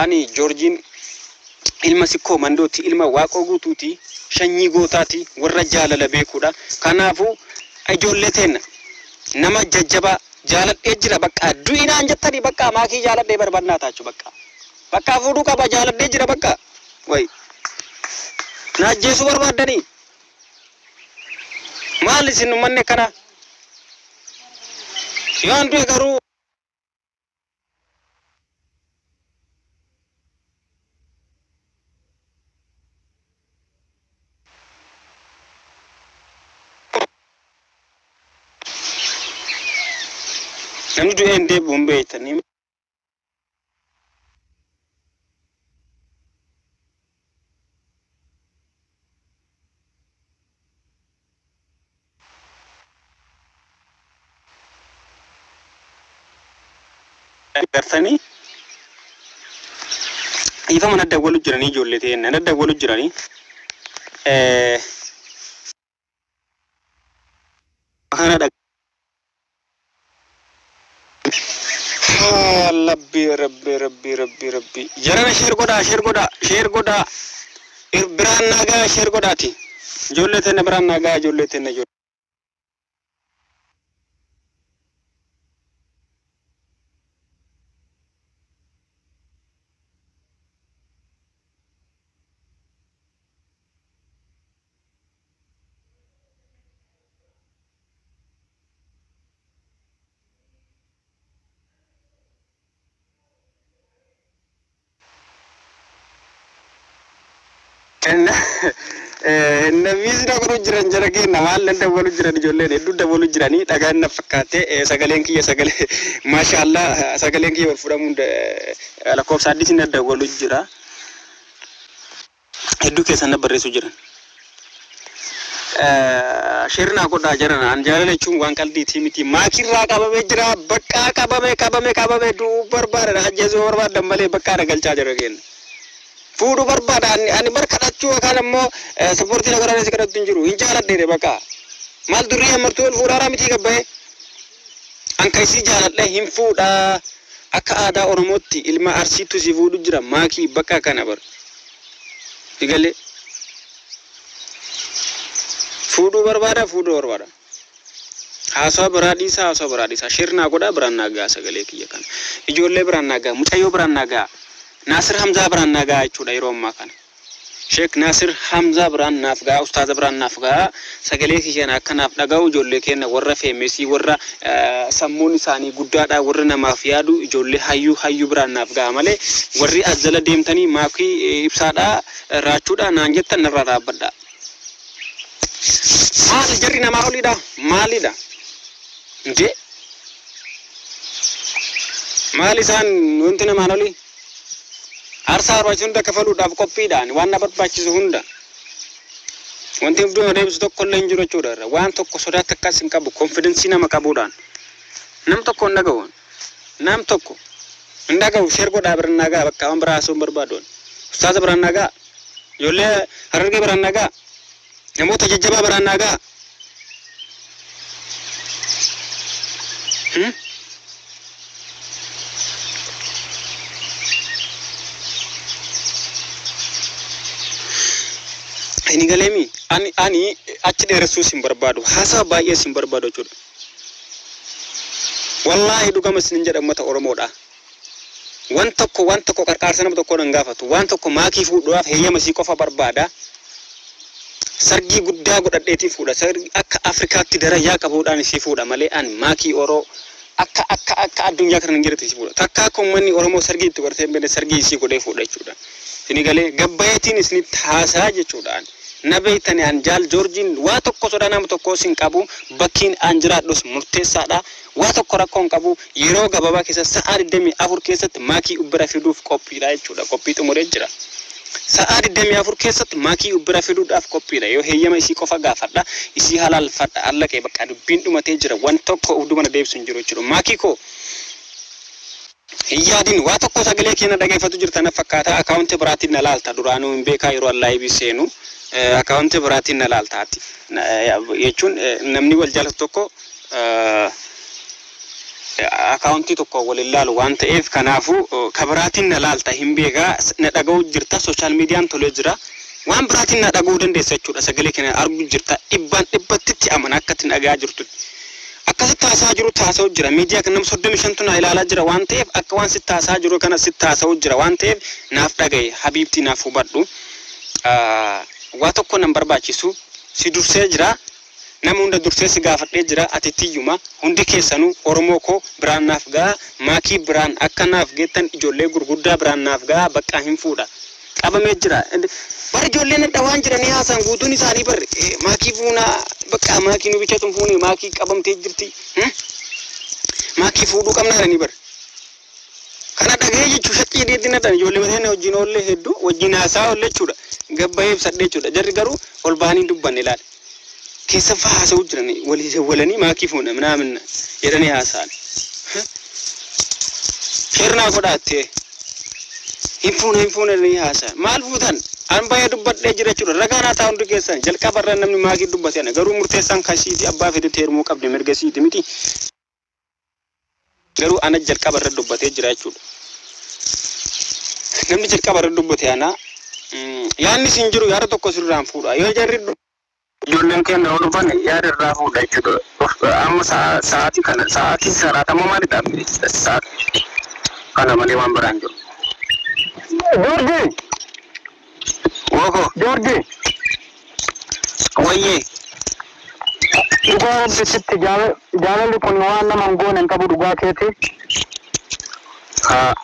Ani Joorjiin ilma Sikkoo Mandooti, ilma Waaqoo Guutuuti, shanyii gootaati, warra jaalala beekuudha. Kanaafuu ijoollee teenna nama jajjabaa jaaladhee jira baqqaa du'i naan jettanii baqqaa maakii jaaladhee barbannaa taachu baqqaa baqqaa fuudhuu qaba jaaladhee jira baqqaa way na ajjeesuu barbaaddanii maal isin ummanni akkanaa yoo an du'e garuu Namni du'ee hin deebi'u hin beektanii. Gartanii dhiifama na dawwalu jiranii ijoollee ta'een na dawwalu jiranii. Kana Rabbi rabbi rabbi rabbi rabbi jarana share godhaa share godhaa share godhaa biraan naa gahaa share godhaati ijoollee teenna biraan naa gahaa ijoollee teenna ijoollee. Namiis dabaluu jiran jara keenya maal nan dabaluu jiran ijoolleen hedduu dabaluu jiranii dhagaan na fakkaate sagaleen kiyya sagalee maashaallah sagaleen kiyya wal fudhamuun lakkoofsa addis na dabaluu jira. Hedduu keessan na barreessuu jiran. Share naa godhaa jarana an jaalala jechuun waan qaldiitii miti maakirraa qabamee jira baqqaa qabame qabame qabame du'uu barbaada ajjeesuu barbaadan malee baqqaa na galchaa jira keenya. Fuudhu barbaada ani ani bar kadhachuu yookaan ammoo sappoortii na godhanis kadhatu hin jiru hin jaaladheere baqa maal durrii hammartuu ol fuudhaaraa mitii gabbaye an ka isii jaaladhe hin fuudhaa akka aadaa Oromootti ilma Arsiittu si fuudhu jira maakii bakka kana bar Digalee fuudhuu barbaada fuudhuu barbaada. Haasawa biraa dhiisaa haasawa biraa dhiisaa share naa godhaa biraan naa gahaa sagalee kiyya kana. Ijoollee biraan naa gahaa mucayyoo biraan naa gahaa Naasir Hamzaa biraan naa gahaa jechuudha yeroo ammaa kana. Sheek Naasir Hamzaa biraan naaf gahaa ustaaza biraan naaf gahaa sagalee kiyya kana akka naaf dhaga'u ijoollee keenya warra feemesii warra sammuun isaanii guddaadha warra namaaf yaadu ijoollee hayyuu hayyuu biraan naaf gahaa malee warri as jala deemtanii maakii ibsaadha raachuudha naan jettan narraa dhaabbadhaa. Maal jarri namaa oliidha? Maalidha? Indee? Maal isaan wanti namaan olii? Aarsaa barbaachisu hunda kafaluudhaaf qophiidhaan waan na barbaachisu hunda. Wanti of duuba deebisu tokko illee hin jiru jechuudha. Irra waan tokko sodaa takkas hin qabu. Konfidensii nama qabuudhaan. Nam tokko hin dhaga'u. Nam tokko hin dhaga'u. Share godhaa biraan naa ga'a. Bakka waan biraa haasa'uu hin barbaadu. Ustaaza biraan naa ga'a. Ijoollee Harargee biraan naa ga'a. Namoota jajjabaa biraan naa ga'a. Hmm? Inni galeemi ani achi dheeressuus hin barbaadu. Haasawa baay'ees hin barbaadu jechuudha. Wallaahi dhugama isinin jedha ummata Oromoodha. Wan tokko wan tokko qarqaarsa nama tokkoo nan gaafatu. Waan tokko maakii fuudhuudhaaf heeyyama isii qofa barbaada. Sargii guddaa godhadheetiin fuudha. Sargii akka Afrikaatti darajaa qabuudhaan isii fuudha malee an maakii Oroo akka akka akka addunyaa kana hin jirretti isii fuudha. Takka akka ummanni Oromoo sargii itti godhatee hin beekne sargii isii godhee fuudha jechuudha. Isinii galee gabbayeetiin isinitti haasaa jechuudha an. Na beektani an jaal Joorjiin waa tokko sodaa nama tokkoos hin qabu. Bakkiin an jiraadhus murteessaadha. Waa tokko rakkoo hin qabu. Yeroo gabaabaa keessatti sa'aa 24 keessatti maakii ubbira fiduuf qophiidha jechuudha. Qophii xumuree jira. Sa'aa 24 keessatti maakii ubbira fiduudhaaf qophiidha. Yoo heeyyama isii qofa gaafadha. Isii halaalfadha. Allaqee bakka dubbiin dhumatee jira. Wan tokko uf duuba na deebisu hin jiru jechuudha. Maakii koo hin yaadin. Waa tokko sagalee kee na dhageeffatu jirta na fakkaata. Akaawunti biraatiin na laalta. Duraanuu hin beekaa yeroo an laayibii seenu. Akaawunti biraatiin na laalta ati. Jechuun namni wal jaalatu tokko akaawuntii tokko wal hin laalu waan ta'eef kanaafuu ka biraatiin na laalta hin beekaa na dhaga'uu jirta sooshaal miidiyaan tolee jira waan biraatiin na dhaga'uu dandeessa jechuudha sagalee keenya arguu jirta dhibbaan dhibbattitti amana akka itti dhaga'aa jirtutti akkasitti haasa'aa jiru haasa'uu jira miidiyaa kan nama 35tu na ilaalaa jira waan ta'eef akka waan sitti haasa'aa jiru kana sitti haasa'uu jira waan ta'eef naaf dhaga'i habiibtii naaf hubadhu waa tokko nan barbaachisu si dursee jira Nama hunda dursee si gaafadhee jira ati tiyyuma hundi keessanuu oromoo koo biraan naaf ga'aa maakii biraan akka naaf geettan ijoollee gurguddaa biraan naaf ga'aa baqqaa hin fuudha qabamee jira bar ijoolleen hadha waan jiranii haasaan guutuun isaanii bar maakii fuunaa baqqaa maakii nu bichatu hin fuune maakii qabamtee jirti maakii fuudhuu qabna jedhanii bar Kana dhaga'ee jechuun shakkii hidheetti nadhan ijoollee mataa wajjin oollee hedduu wajjin haasaa oolle jechuudha. Gabbayee ibsadhee jechuudha. Jarri garuu ol bahanii hin dubbanne ilaali. Keessa faa haasa'uu jiran walii dawwalanii maakii fuuna minaamin jedhanii haasa'an. Share naa godhaattee hin fuuna hin fuuna jedhanii haasa'an. Maal fuutan? An bahee dubbadhee jira jechuudha. Ragaa naa ta'a hundi keessan jalqaba irra namni maakii dubbate ana. Garuu murteessaan kan siiti abbaa feetetti heerumuu qabdi mirga siiti miti. Garuu ana jalqaba irra dubbatee jira jechuudha. Namni jalqaba irra dubbate ana. Yaadni isin jiru yaada tokko sirraan fuudha. Yoo jarri Ijoolleen keenya yoo dhufan yaada irraa fuudha jechuudha. Amma sa'aatii kana sa'aatii salaata immoo maalidha? Sa'aatii kana malee waan biraan jiru. Joorji! Woko. Joorji! Wayyee. Dhugaa rabbi sitti jaalalli kun waan nama hin goone hin qabu dhugaa keeti. Haa.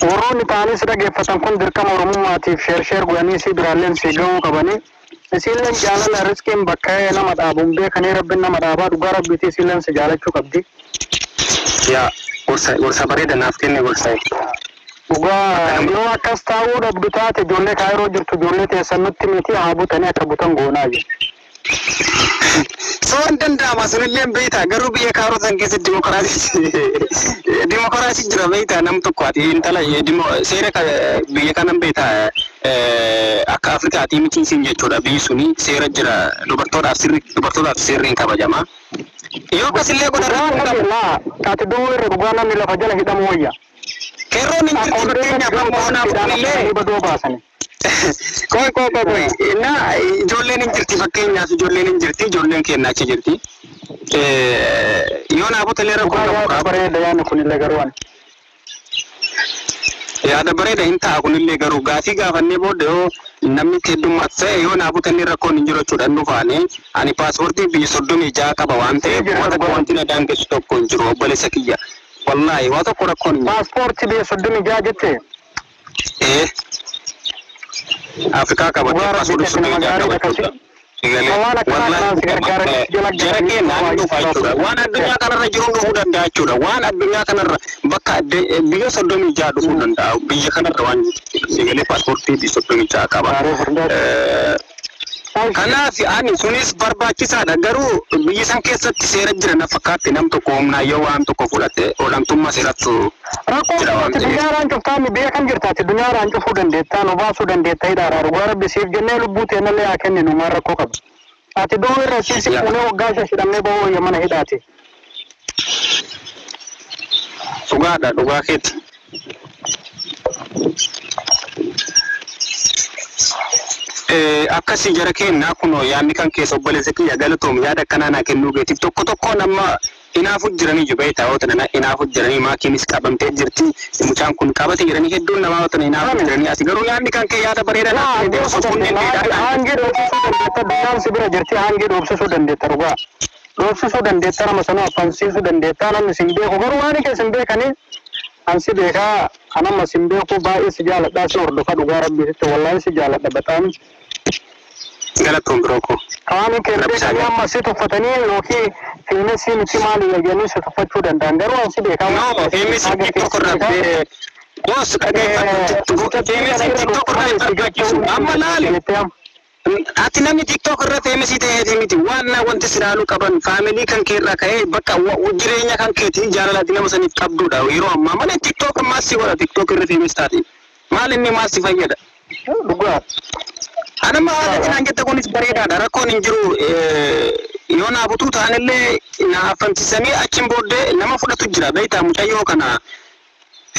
Warroonni ta'anii si dhageeffatan kun dirqama Oromummaatiif share share godhanii isii biraalleen sii gahuu qabanii. Isiilleen jaalala rizqiin bakka nama dhaabu hin beekanii, Rabbin nama dhaabaa. Dhugaa Rabbiitii isiilleen si jaalachuu qabdi. Yaa, gorsa gorsa bareeda naaf kenne gorsa. Dhugaa yoo akkas taa'uu dhabdu taate, ijoollee Kaayiroo jirtu, ijoollee teessan nutti miti haa butanii, akka butan goonaa jedhe. So hin danda'ama sunillee beektaa, garuu biyya Kaayiroo san keessatti dimokiraasii jira beektaa. Nam tokko ati intala seera biyya kanan beektaa, akka Afrikaatii miti siin jechuudha. Biyyi suni seera jira, dubartootaaf sirri, dubartootaaf seerri hin kabajama. Yoo akkasillee godhan Dhugaa rakkoo qabu. Laa, ati du'uu irra dhugaa namni lafa jala hidhamu wayya. Qeerroon hin jirti fakkeenyaaf amma onaaf kunillee Badoo baasani. Qoy, qoy, qoy, qoy. Na ijoolleen hin jirti, fakkeenyaaf ijoolleen hin jirti, ijoolleen keenya achi jirti. Yoo naa butelee rakkoo Dhugaa qabu yaada qabu. bareeda yaadni kunillee garuu ani. Yaada bareeda hin ta'a kunillee, garuu gaafii gaafannee booda yoo namni itti heddummaatu ta'e, yoo naa butanni rakkoon hin jiru jechuudha. Inni dhufaanii ani paaspoortii biyya 36 qaba waan ta'eef Jira waa tokko dhugaa. wanti na daangessu tokko hin jiru, obboleessa kiyya. Wallaahi waa tokko rakkoon hin jiru. Paaspoortii biyya 36 jette? Ee. Afrikaa qabattee Dhugaa paaspoortii Rabbiitti nama 36 gaariidha qabachuudha. akkasii. Egalee Waan akkanaa wallaahi kanaan si gargaara jala jara galanii keenya waa ni dhufa jechuudha. Waan addunyaa kanarra jiru dhufuu danda'a jechuudha. Waan addunyaa kanarra bakka biyya 36 dhufuu danda'a. Biyya kanarra waan jiru. Egalee paaspoortii biyya 36 qaba. Gaaree furdaa. Kanaaf ani sunis barbaachisaadha. Garuu biyya san keessatti seera jira na fakkaatti, nam tokko humnaan yoo waan tokko fudhate olaantummaa seerattu Rakkoo jira waan ati ta'eef. Dunyaadhaan cuftaanni biyya kam jirta? Ati dunyaadhaan cufuu dandeettaa, nu baasuu dandeetta hidhaadhaa. Dhugaa Rabbi siif jennee lubbuu teennallee haa kenninu, maal rakkoo qaba? Ati du'uu irra siisi fuunee waggaa 5 hidhamnee bahuu wayya mana hidhaati. Dhugaadha, dhugaa keeti. Akkasii jara keenya, kunoo yaadni kan keessa. Obboleessa kiyya, galatoom yaada akkanaa naa kennuu keetiif. Tokko tokkoon amma hinaafu jiranii jiru beektaa, yoo tana hinaafu jiranii, maakiinis qabamtee jirti, mucaan kun qabate jedhanii hedduun namaa yoo tana hinaafu jiranii. Ati garuu yaadni kan kee yaada bareedaa naa kennite osoo kunneen ta'e. Hangii dhoofsisuu dandeetta, addunyaan si bira jirti, hangii dhoofsisuu dandeetta, dhugaa. Dhoofsisuu dandeetta, nama sanuu affansiisuu dandeetta, namni sin beeku garuu waan kee sin beekanii an si beekaa, an amma sin beeku, baay'ee si jaaladhaa, si hordofa, dhugaa Rabbiititti wallaahi si jaaladha bataam. Galatoom, biroo koo. Waan kee Rabbi isaa beekanii amma si tuffatanii yookiin famous miti maali jedhanii si tuffachuu danda'an, garuu an si beekaa. No, famous TikTok irra boss, dhaggeeffadhu, famous TikTok irraa hin barbaachisu. Amma laali. Ati namni TikTok irra famous ta'eeti miti. Waan na wanti si ilaaluu qaban family kan kee irraa ka'ee bakka jireenya kan keetii jaalalaati nama saniif qabdudha yeroo ammaa malee TikTok maal si godha? TikTok irra famous taate maal inni maal si fayyada? Dhugaa. Anamma haala kanaan jette kunis bareedaadha. Rakkoon hin jiru. Yoo naa butuu ta'anillee na affansisanii achiin booddee nama fudhatu jira. Beektaa, mucayyoo kana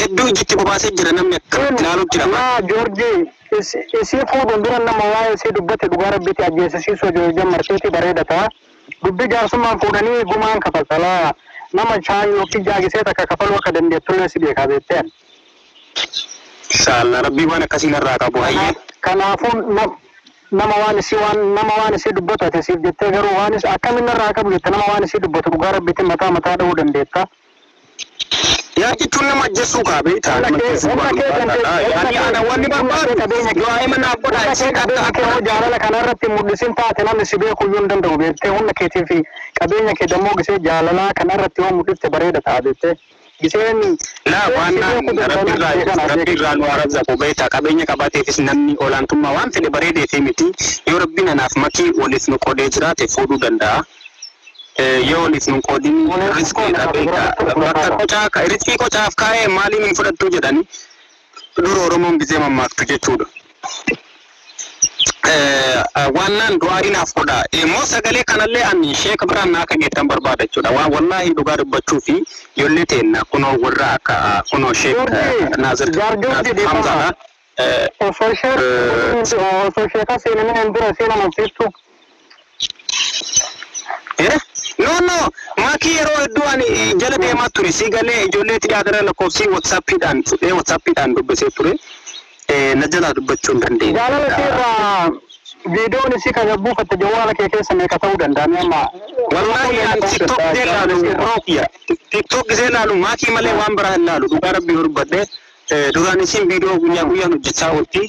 hedduu ijitti bobaasee jira, namni akka ilaalu jira. Yaa Joorjii, isii fuudhuun dura nama waa'ee isii dubbate dhugaa Rabbiitti ajjeesisiisuu jammarteeti bareeda ta'a. Dubbii jaarsummaan fuudhanii gumaan kafaltalaa nama shaan yookiin jaagisee takka kafaluu akka dandeettullee si beekaa beekteen. Inshallah, Rabbii waan akkasii narraa qabu, hayyee. Kanaafuu nama waan isii waan nama waan isii dubbatu ati siif jettee garuu waan is akkamiin narraa qabu jette, nama waan isii dubbatu dhugaa Rabbiitti mataa mataa dha'uu dandeetta. Yaa, jechuun nama ajjeesuu kaa beektaa, nama ajjeesuu Humna waan kee ulfaataadha. dandeettii Yaani ana wanni barbaadu du'aa naaf godhaa humna kee isiin akka qabeenya kee akka hoo jaalala kana irratti mul'isin taate, namni si beeku iyyuu hin danda'u beektee. Humna keetii fi qabeenya kee dammoo gisee jaalalaa kana irratti yoo mul'ifte bareeda ta'a beektee. Giseen Laa, si waan beekuu Rabbi danda'u irraa beekan haa Rabbi beeku. irraa nu haa razzaqu beektaa. Qabeenya qabaateefis namni olaantummaa waan fedhe bareedeefi miti. Yoo Rabbiin anaaf makii waliif nu qoodee jiraate fuudhuu danda'a. Yoo waliif nu qoodin riskiidha beektaa. Bakka qocaa riskii qocaaf kaa'ee maaliin hin fudhattuu jedhani dur Oromoon gisee mammaaktu jechuudha. Waannaan du'aa naaf godha. Immoo sagalee kanallee ani sheeka biraan naa akka geettan barbaada jechuudha. Waan wallaahi dhugaa dubbachuu fi ijoollee teenna kunoo warra akka kunoo Sheek Joorjii Naazir Jaar Joorjii, dhiifama. Hamzaadha. Osoo sheeka seenanii hin dura seen amansiiftu. Eh? No, no, makii yeroo hedduu ani jala deemaa ture, si galee ijoollee tiyaatira lakkoofsi WhatsAppiidhaan fudhee WhatsAppiidhaan dubbisee ture. Na jalaa dubbachuu hin dandeenye. Jaalala isii irraa viidiyoon isii kan buufatte jawwaala kee keessa meeqa ta'uu danda'a mee amma? Wallaahi meeqa an ta'uu TikTok danda'a gisee jaalala laalu isii irraa? bro kiyya. TikTok gisee laalu maakii malee waan biraa hin laalu, dhugaa Rabbii yoo dubbadhe. Duraan isin viidiyoo guyyaa guyyaan hojjechaa oolti.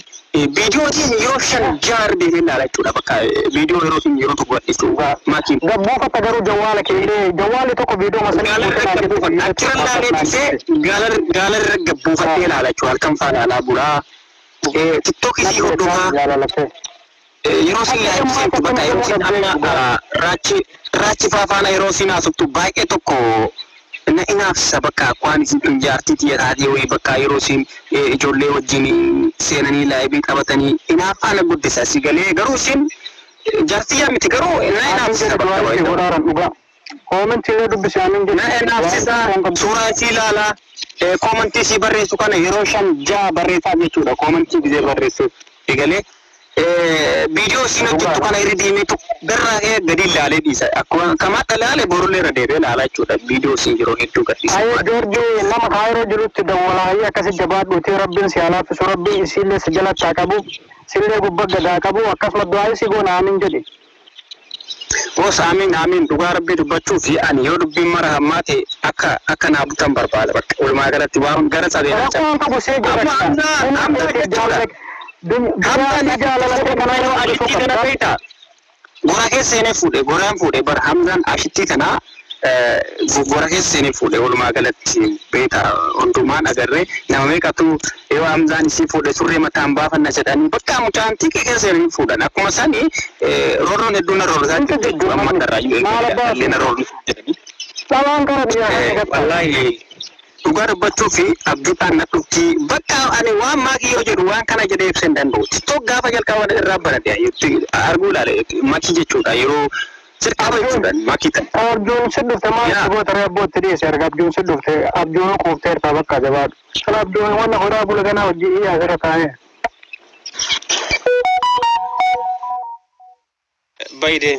Viidiyoo isin yeroo shan ja'a irra deemee ilaala jechuudha. Bakka viidiyoo yeroo isin yeroo tokko gadhiistu maatiin. Gabbuufatta garuu jawwaala kee illee jawwaalli tokko viidiyoo masanii Gaala guutee irra naa jedhee gabbuufadha. Achirra ilaalee dhiisee gaala irra gabbuufadhee ilaala jechuudha. Halkan faana alaa bulaa. Tiktookii Natti sii hordofaa. jaalala kee. Yeroo isin Akka live ammaa seentu tokko bakka yeroo nama isin dhabdee amma dhugaa. raachi raachi faafaana yeroo isin haasoftu baay'ee tokko na inaafsisa bakka waan isin tun jaartii tiyya taatee wayii bakka yeroo isin ijoollee wajjin seenanii live taphatanii inaaffaa na guddisa si galee garuu isin jaartii yaa miti garuu na Amiin inaafsisa jedhi bakka du'aa itti baay'ee. godhaaran dhugaa. Koomentii illee dubbisi amiin jedhi. Na Du'aa itti inaafsisa foon qabdu. suuraa isii ilaalaa koomentii isii barreessu kana yeroo shan ja'a barreessaa jechuudha koomentii gisee barreessu egalee viidiyoo isiin hojjettu kana irra deemee tokko garraa ka'ee gadi ilaalee dhiisa. Akkuma kamaadha ilaale borullee irra deebi'ee ilaala jechuudha. Viidiyoo isiin yeroo hedduu gadhiisan. Ayee Joorji nama Kaayiroo jirutti dawwalaayii akkasi jabaadhuutii Rabbiin si haa laaffisu Rabbiin isiillee si jalatti haa qabu sillee gubba gad haa qabu akkasuma du'aayii si goona aamiin jedhi. Boss Amiin Amiin dhugaa rabbii dubbachuufi ani yoo dubbiin mara hammaate akka akka naa butan barbaada bakka walumaa galatti waan gara sabee na Rakkoon qabu see Amma jaalladha. Hamzaa Inni Hamzaa kee jechuudha. jaalladha. Hamzaan Duniyaa jaalala kee kanaa yeroo yoo ashittii guddisuu tana qabda. beekta. Gora keessa seenee fuudhe goraan fuudhe bar Hamzaan ashittii tana gora keessa seenee fuudhe walumaa galatti beekta hundumaan agarree nama meeqatu yoo Hamzaan isii fuudhe surree mataan baafanna jedhanii bakka mucaan xiqqee keessa seenanii fuudhan akkuma sani roorroon hedduun na roorrisaa Inti jirti jechuudha amma jijjiiramni irraa iyyuu maal abbaa illee na roorrisu jedhanii. Dhalaan kara biyyaa kan eegatta. Wallaahi dhugaa dubbachuu fi abjuudhaan na dhufti bakka ani waan maakii yoo jedhu waan kana jedhee ibsuu hin danda'u. TikTok gaafa jalqaba irraa baradhe arguu ilaale makii jechuudha yeroo jalqaba Abjuun jechuudha makii ta'e. abjuun si dhufte maal Yaa si goota ree abbootti dhiyeesse erga abjuun si dhufte abjuun quufteerta bakka jabaadhu. Sana abjuun wanna horaa bula ganaa hojii iyyaa asirra taa'ee. Bayde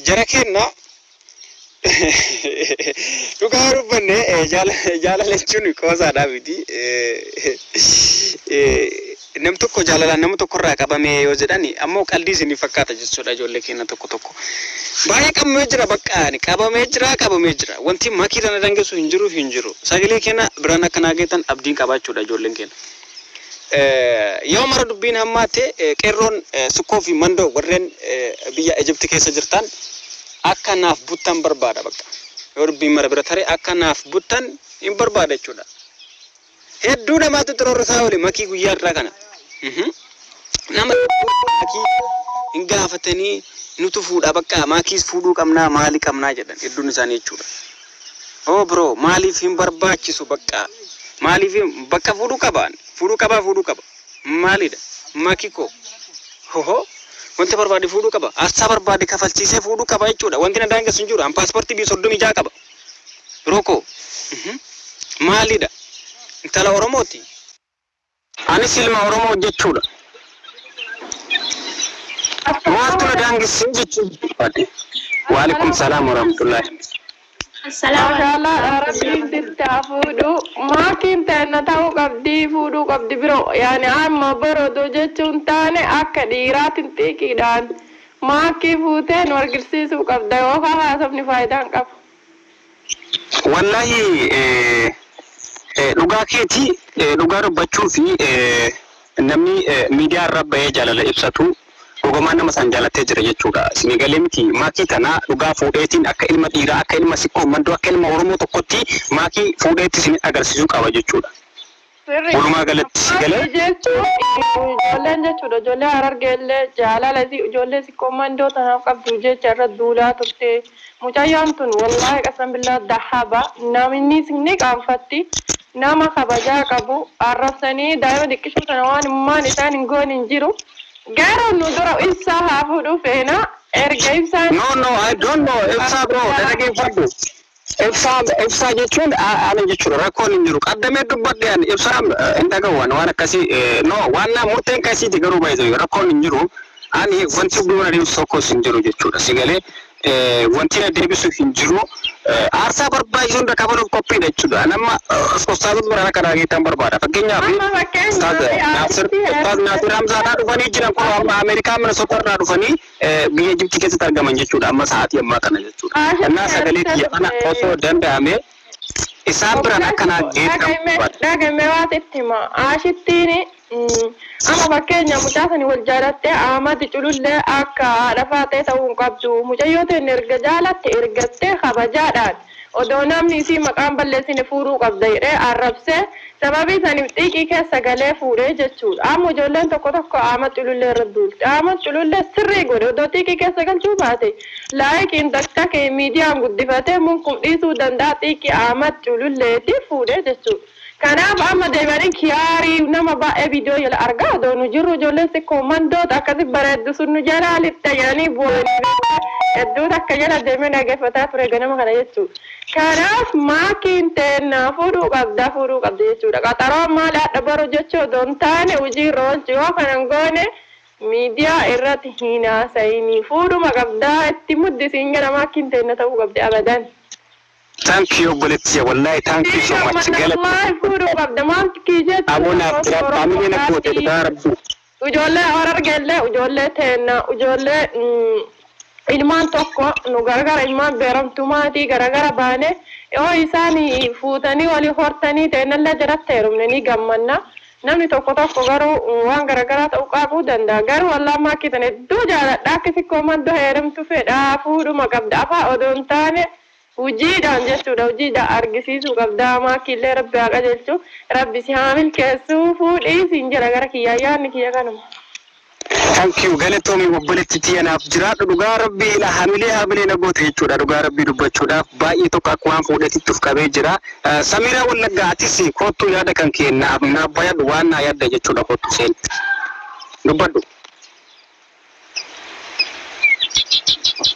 jara kenna dhugaa dubbanne jaalala jechuun qoosaadhaa miti. Nam tokko jaalalaan nama tokkorraa qabame yoo jedhan ammoo qaldii isinii fakkaata jechuudha ijoollee keenya tokko tokko. Baay'ee qabamee jira bakka ani qabamee jira qabamee jira. Wanti makii tana dangeessu hin jiru hin jiru. Sagalee keenya biraan akka naa geettan abdiin qabaachuudha ijoolleen keenya. Yoo mara dubbiin hammaatte qeerroon Sikkoo fi Mandoo warreen biyya Ijipti keessa jirtan akka naaf buttan barbaada bakka. Yoo dubbiin mara bira tare akka naaf buttan hin barbaada jechuudha. Hedduu namaatu xirorrisaa oole makii guyyaa irraa kana. Nama makii hin gaafatanii nutu fuudha bakka makiis fuudhuu qabnaa maali qabnaa jedhan hedduun isaanii jechuudha. Oh bro maaliif hin barbaachisu bakka maaliif bakka fuudhuu qaba fuudhuu qabaa fuudhuu qaba maalidha makiko hoho wanta barbaade fuudhuu qaba aarsaa barbaade kafalchiisee fuudhuu qaba jechuudha wanti na daangessu hin jiru an paaspoortii biyya 36 qaba bro koo maalidha intala Oromooti. Anis ilma Oromoo jechuudha. Maaltu na daangessee jechuun barbaade. Waalaikum salaam warahmatullahi. Mashallah Rabbiin sitti haa fuudhu. Maakiin teenna ta'uu qabdi fuudhuu qabdi biro yaani amma barodo jechuun taane akka dhiiraatiin xiiqiidhaan maakii fuutee nu argisiisuu qabda yookaan haasofni faayidaa hin qabu. Wallahi dhugaa keeti dhugaa dubbachuu fi namni miidiyaa irra bahee jaalala ibsatu dhugumaan nama san jaalatee jira jechuudha. Isinii galee miti maakii tana dhugaa fuudheetiin akka ilma dhiiraa akka ilma sikkoo mandoo akka ilma Oromoo tokkotti maakii fuudheetti isin agarsiisuu qaba jechuudha. Sirri. Walumaa galatti si galee. Maakii jechuun ijoolleen jechuudha ijoollee Harargee illee jaalala isii ijoollee sikkoo mandoo tanaaf qabdu jecha irra duulaa turte. Mucayyoon tun wallaahi qasam billaa dahaba namni ni qaanfatti nama kabajaa qabu arrabsanii daa'ima xiqqishuu tana waan immaan isaan hin goone hin jiru. Garuu nu dura ibsaa haa fuudhuu feena erga ibsaan No, no, I don't know. Ibsaa bro, dhaggeeffadhu. Ibsaa ibsaa jechuun ani jechuudha rakkoon hin jiru. Qaddamee dubbadhe ani ibsaa hin dhaga'u ani waan akkasii no waan na murteen kasiiti garuu baay'ee rakkoon hin jiru. Ani wanti dura deemsu tokkos hin jiru jechuudha. Si galee wanti na deebisu hin jiru. Aarsaa barbaachisu hunda kafaluuf qophiidha jechuudha. Ani amma ustaazota biraan akka dhaageettan barbaada. Fakkeenyaaf amma Ustaaz fakkeenyaaf Naasir artistii Ustaaz Naasir Hamzaadhaa dhufanii jiran kun amma Ameerikaa Minnesota irraa dhufanii biyya Ijiptii keessatti argaman jechuudha. Amma sa'aatii ammaa kana jechuudha. Innaa sagalee kiyya kana osoo danda'ame Isaan biraan akka naa geeddamu barbaada. Dhaga'ime waa sitti hima. Ashittiin amma fakkeenya mucaa sani wal jaalattee Ahmad Culullee akka haadha faatee ta'uu hin qabdu. Mucayyoo ta'e erga jaalatte ergattee kabajaadhaan odoo namni isii maqaan balleessine fuudhuu qabda jedhee arrabsee sababii saniif xiiqii keessa galee fuudhee jechuudha. Amma ijoolleen tokko tokko Ahmad Culullee irra duulti. Ahmad Culullee sirrii godhe odoo xiiqii keessa galchuu baate laayikiin takka miidiyaan guddifatee munkum dhiisuu danda'a xiiqii Ahmad Cululleeti fuudhee jechuudha. Kanaaf amma deemanii kiyaarii nama baay'ee viidiyoo jala argaa odoo nu jirru ijoolleen sikkoo mandoota akkasi bareeddu sun nu jalaa lixxe jedhanii bu'anii hedduutu akka jala deemee dhaggeeffataa ture ganama kana jechuudha. Kanaaf maakiin teennaa fuudhuu qabda fuudhuu qabda jechuudha. Qaxaroo maal haadha baru jechuu odoo hin taane hojii irra oolchu yoo kanan goone miidiyaa irratti hin haasa'inii fuudhuma qabdaa itti muddisiin gara maakiin teenna ta'uu qabdi abadan. Thank you, obboleettii, wallahi thank you so much. Galata. Wallahi fuudhuu qabda maaltu jechuun. Aboo naaf jiraadhu, amilee na goote, dhugaa rabbi. Ijoollee Harargeellee ijoollee teenna ijoollee ilmaan tokko nu gargara ilmaan beeramtumaatii garagara baane yoo isaan fuutanii walii hortanii teennallee jalatti heerumne ni gammanna. Namni tokko tokko garuu waan garagaraa ta'uu qaabuu danda'a. Garuu wallaan maakkitan hedduu jaaladha. Akka sikkoo mandoo heerumtu fedhaa fuudhuma qabda. Afaan odoo hin taane hojiidhaan jechuudha. Hojiidhaan argisiisuu qabda. Maakkiillee rabbi haa qajeelchu. Rabbi si haa milkeessuu fuudhii siin jedha gara kiyyaa yaadni kiyya kanuma. Thank you, galatoomi obboleettii tiyya, naaf jiraadhu. Dhugaa rabbii ila hamilee hamilee na goote jechuudha. Dhugaa rabbii dubbachuudhaaf baay'ee tokko akka waan fuudheetitti of qabee jira. Samiraa Wallaggaa, atis kottu, yaada kan kee naaf naaf bayadhu, waan naa yaadda jechuudha, kottu seen dubbadhu.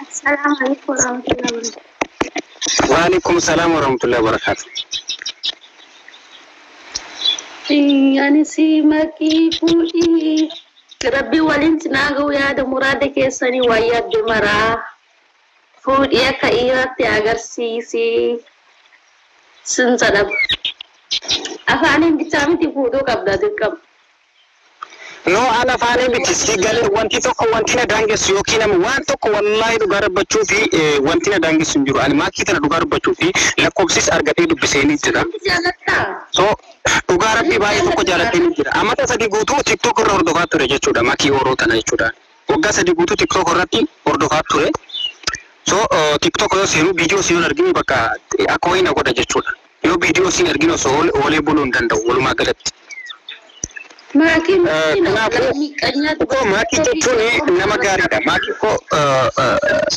Assalamu alaikum warahmatullahi wabarakatuh. Waalaikum salaam warahmatullahi wabarakatuh. Ani si makii fuudhii rabbi waliin sinaa ga'u, yaada muraada keessanii waan yaadde maraa fuudhii akka dhiiraatti agarsiisi sin sadhaba. Afaaniin bichaa miti, fuudhuu qabda dirqama. No, ana afaanii miti, si galee wanti tokko wanti na daangessu yookiin amma waan tokko wallaahi dhugaa dubbachuu fi wanti na daangessu hin jiru. Ani maakii tana dhugaa dubbachuu fi lakkoofsis argatee dubbisee ni jira. Jaalattaa? So dhugaa rabbii baay'ee tokko jaalatee ni jira. Amata 3 guutuu TikTok irra hordofaa ture jechuudha. Makii horoo tana jechuudha. Waggaa 3 guutuu TikTok irratti hordofaa ture. So TikTok yoo seenu viidiyoo siin arginu bakka akka wayii na godha jechuudha. Yoo viidiyoo siin arginu osoo oolee buluu hin danda'u walumaa galatti. Maakiin Kanaafuu koo maakii jechuun nama gaariidha. Maakii koo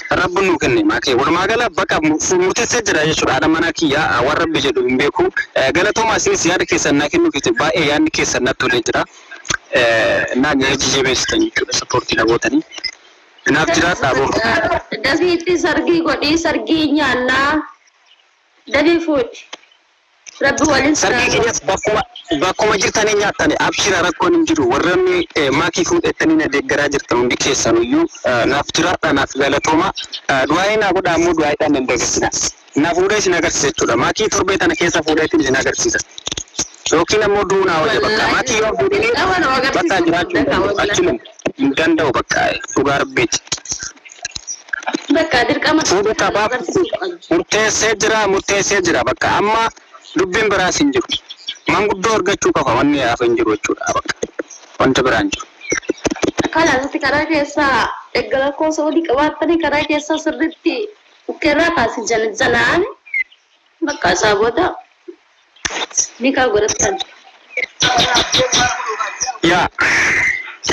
rabbi nuu kenne maakii walumaa gala bakka murteessee jira jechuudha. Haadha manaa kiyya waan rabbi jedhu hin beeku. Galatoomaa, isinis yaada keessan naa kennuu keessan baay'ee yaadni keessan natti tolee jira. Naa jajjabeessitan jechuudha, support na gootanii. Naaf jiraadhaa boo. Dafiitti sargii godhii, sargii nyaannaa, dafii fuudhi. Rabbi waliin Sargii keenyas bakkuma jirtanii nyaattani, abshira, rakkoon hin jiru. Warroonni maakii fuudhettanii na deeggaraa jirtan hundi keessanuyyuu naaf jiraadha, naaf galatooma. Du'aa'ee naa godhaa ammoo, du'aa'iidhaan hin dagatina. Na fuudhee isin agarsiisa jechuudha. Maakii torbee tana keessa fuudheetiin isin agarsiisa. Yookiin ammoo du'uu naa wayya bakka. Maakii yoo fuudhanii bakka jiraachuu hin danda'u. Achuma hin danda'u bakka, dhugaa rabbiiti. Bakka dirqama Fuudhuu qabaa, murteessee jira, murteessee jira bakka, amma dubbiin biraas hin jiru. Manguddoo argachuu qofa wanni hafe hin jiru jechuudha bakka. Wanta biraa hin jiru. Kanaaf karaa keessaa eegala lakkoofsa olii qabaattanii karaa keessaa sirriitti ukkeerraa kaasi jalaan bakka isaa booda ni kaa godhattan. Yaa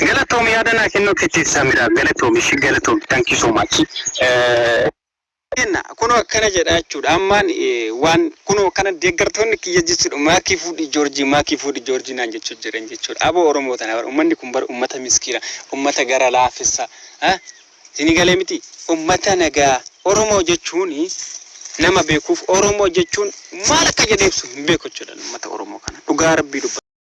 galatoomi, yaada naa kennuu keetiif Samira, galatoomi, ishii galatoomi, thank you so much. Kenna kunoo akkana jedha jechuudha. Ammaan waan kunoo akkana deeggartoonni kiyya jechuudha. "Maakii fuudhi Joorjii, maakii fuudhi Joorjii" naan jechuu jiran jechuudha. Aboo Oromoo tana bara uummanni kun bara uummata miskiina, uummata gara laafessa. Isinii galee miti, uummata nagaa Oromoo jechuun nama beekuuf Oromoo jechuun maal akka jedhee ibsu hin beeku jechuudha uummata Oromoo kana. Dhugaa rabbii dubbata.